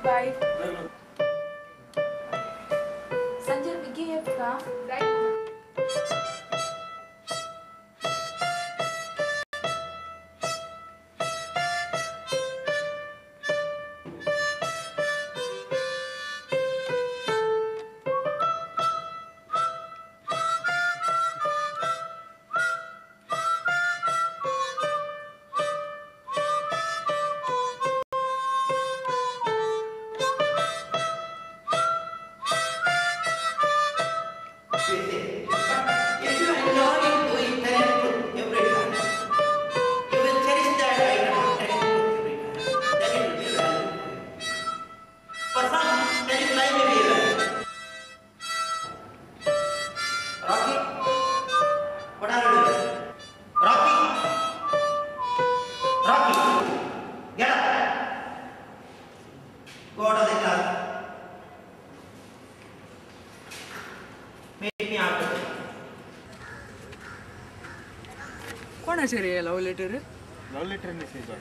बाय. संजय बेगीन ये पुता. कोणाचे रे लव्ह लेटर? लव्ह लेटर नाही साहेब,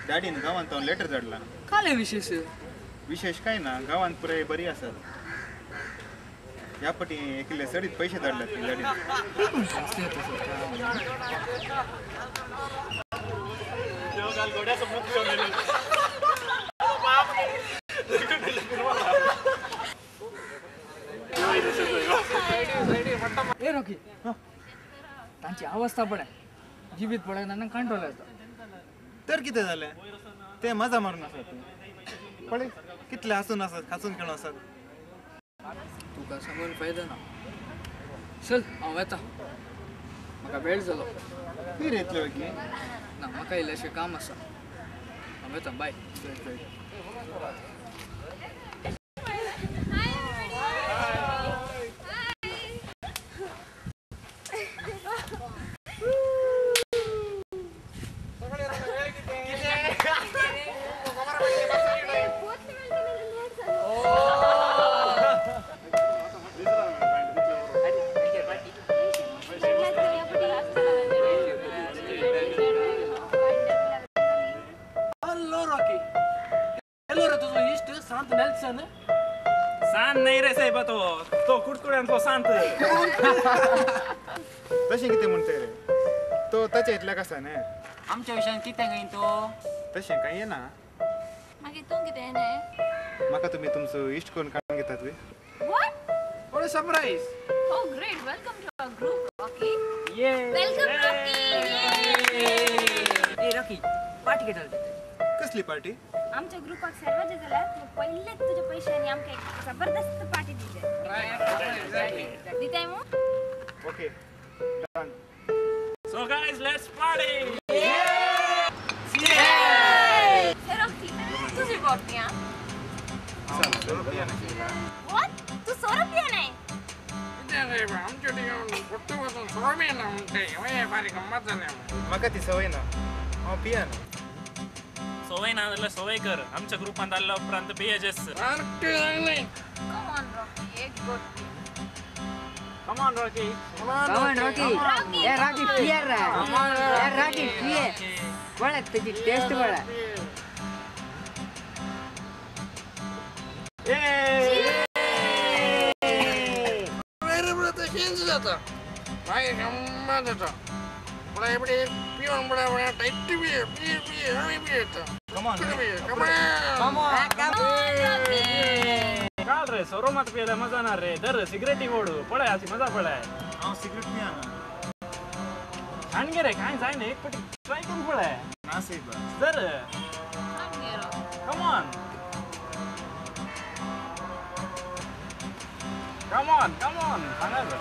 डॅडीन गांवांत हांव लेटर धाडला. काले विशेष? विशेष काय ना, गांवांत पुराय बरी आसात. ह्या पटी एकले सडीत पैसे धाडल्यात डॅडीन. ए रॉकी, तांची अवस्था पळय, जिवीत पळय, तांकां कंट्रोल येता. तर कितें जालें, ते मजा मारून आसात. पळय कितले हांसून आसात, हांसून खेळून आसात. तुका सांगून फायदो ना. चल हांव वेता, म्हाका वेळ जालो. खंय येतलो की ना, म्हाका इल्लेशें काम आसा. हांव वेता, बाय. तशें कितें म्हणटा रे तो ताच्या इतल्या कसा न्ही? आमच्या विशयान कितें काय तो? तशें कांय येना. मागीर तूं कितें येना? म्हाका तुमी तुमचो इश्ट करून काडून घेतात V? What? What a surprise! Oh great, welcome to our group, Rocky. Yay! Welcome Rocky. A Rocky, party कितें जाली? कसली पार्टी? आमच्या ग्रुपाक सर्वाजे जाल्यार तूं पयलेच तुजे पैशांनी आमकां एक जबरदस्त पार्टी दिले. दिताय मू? Okay, done. So guys, let's party! Yeah! Yeah! Hey Rocky, तुझी बोट या? What? तू 100 रुपया नाही? म्हाका ती सवय ना, हांव पियाना. सवय ना जाल्यार सवय कर. आमच्या ग्रुपांत आयल्या उपरांत पियेजेस. Come on Rocky, एक गोट P. Come on Rocky. Come on Rocky. A Rocky पियर रे. ए रॉकी पिये. बड़ा तुझी टेस्ट बड़ा. वेरे बड़ा तशेंच जाता. मागीर गम्मत जाता. बड़ा एपडी पिवन बड़ा बड़ा टाइट पिये पिये पिये हांव पियेता. Come on. Come on. Come on. Come on Rocky. काल रे सोरो मात पियेल्यार मजा ना रे. दर सिगरेटी ओडू पळय, अशी मजा पळय. हांव सिगरेट पियाना. सांग रे, कांय जायना, एक पटी ट्राय करून पळय. ना साहेब. दर. Come on. Come on, come on. सांगा रे.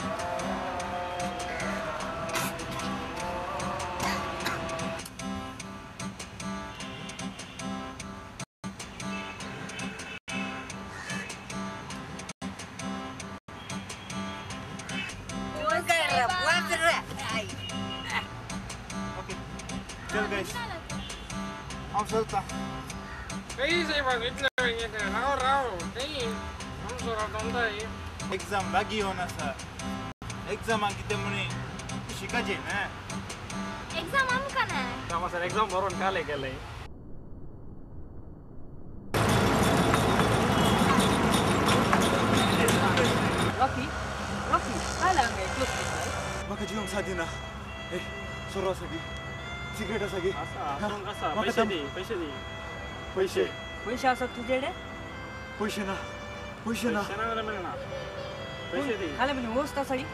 चल गाइस, हांव चलता. एग्जाम लागीं येवन आसा. एग्जामाक कितें म्हणी शिकाचें न्हय? एग्जाम आमकां ना. सर एग्जाम बरोवन काले केले. रॉकी रॉकी काल हांगा एकलोच कितें? म्हाका जिवंक सादी ना. ए सोरो आसा गी, सिगरेट आसा गी? आसा. पैसे दी, पैसे दी. पैसे पैसे आसा तुजेडे? पैसे ना, पैसे ना. पैसे ना जाल्यार मेळना. पैसे दी. खाले म्हणजे वस्त आसा ही?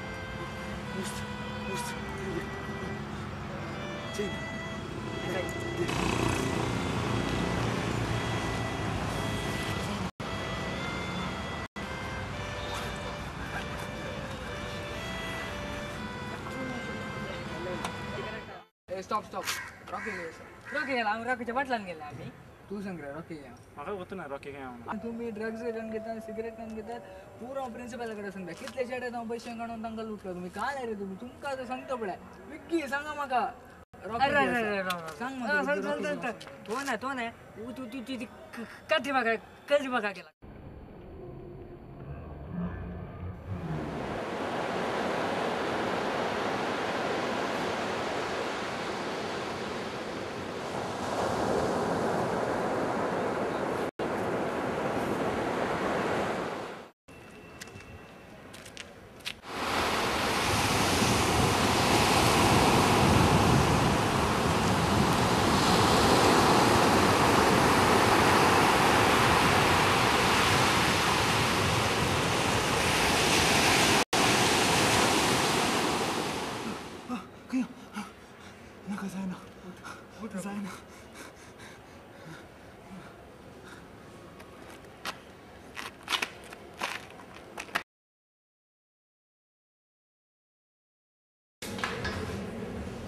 वस्त वस्त chain. Stop stop. Rocky Rocky गेला. हांव रॉकीच्या फाटल्यान गेला. आमी तूं सांग रे रॉकी गेला. म्हाका वचना रॉकी काय म्हणून. तुमी ड्रग्स घेतात, सिगरेट घेतात, पुरो प्रिन्सिपला कडेन सांगता. कितले शेट हांव पैसे काडून तांकां लुटलो. तुमी काय रे तुमी? तुमकां आतां सांगता पळय विक्की सांगा म्हाका. सांग म्हाका. तो ना तो ना तूं तुजी कात्री म्हाका कल्ली म्हाका गेला. नाका जायना जायना.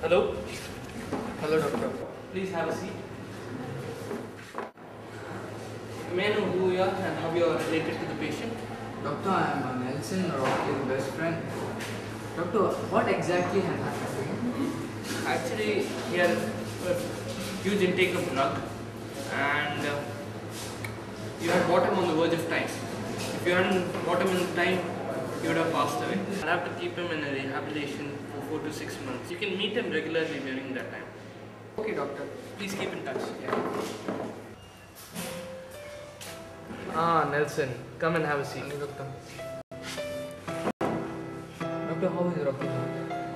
Hello. Hello doctor. Please have a seat. May I know who you are and how you are related to the patient? Doctor, I am Nelson, Rocky's best friend. Doctor, what exactly has happened to him? Actually, he had a huge intake of drug and you had bought him on the verge of time. If you hadn't bought him in time, he would have passed away. I'll have to keep him in a rehabilitation for 4 to 6 months. You can meet him regularly during that time. Okay, doctor. Please keep in touch. Yeah. Ah, Nelson, come and have a seat. Hello, doctor. Doctor, how is Rocky now?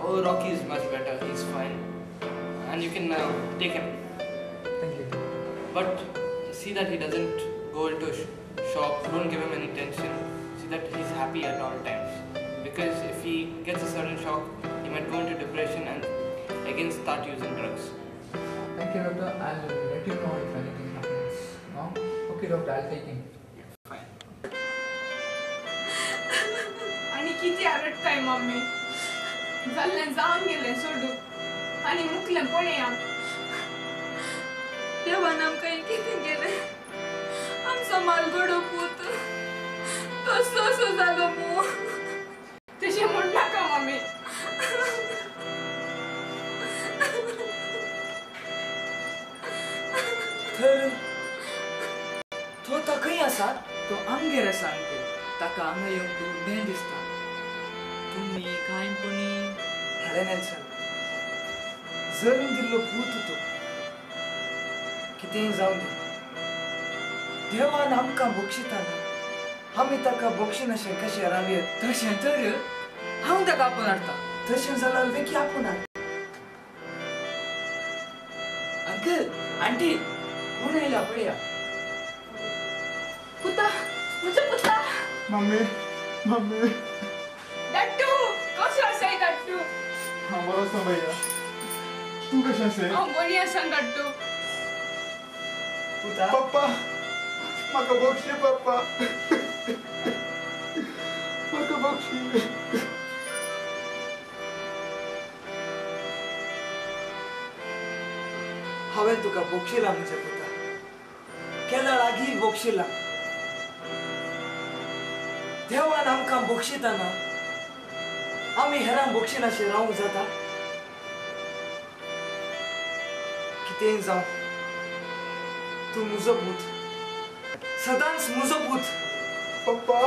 Oh, Rocky is much better. He's fine. And you can now take him. Thank you. But see that he doesn't go into a shop. Don't give him any tension. See that he's happy at all times. Because if he gets a sudden shock, he might go into depression and again start using drugs. Thank you, doctor. I'll let you know if anything happens. No? Okay, doctor. I'll take him. Fine. आणि किती रडताय mummy? जाल्लें जावन गेलें सोडू आनी मुकलें पळया. देवान आमकां कितें केलें? आमचो मालगडो पूत तसो असो जालो मू. तशें म्हणनाका मम्मी. तर तो आतां खंय आसा? तो आमगेर आसा अंकल. ताका हांगा येवंक दुर्बें दिसता. तुमी कांय कोणी हाडे नेल्सन जल्म दिल्लो पूत तो. कितेंय जावं दी, देवान आमकां बक्षिताना आमी ताका बक्षिनाशें कशें रावयेत? तशें तर हांव ताका आपोवन हाडटा. तशें जाल्यार वेगीं आपोवन हाड. अंकल, आंटी, कोण आयला पळया. पुता, म्हज्या पुता. Mummy mummy. दाट्टू कसो आसाय दाट्टू? हांव बरो आसा भैया. तूं कशें आसा? हांव बरी आसा दाट्टू. पुता. पप्पा म्हाका बक्षी. पप्पा म्हाका बक्षी. हांवें तुका बक्षिला म्हज्या पुता. केन्ना लागीं बक्षिला. देवान आमकां बक्षिताना आमी हेरांक बक्षिनाशें रावंक जाता? कितेंय जावं, तूं म्हजो पूत, सदांच म्हजो पूत. पप्पा.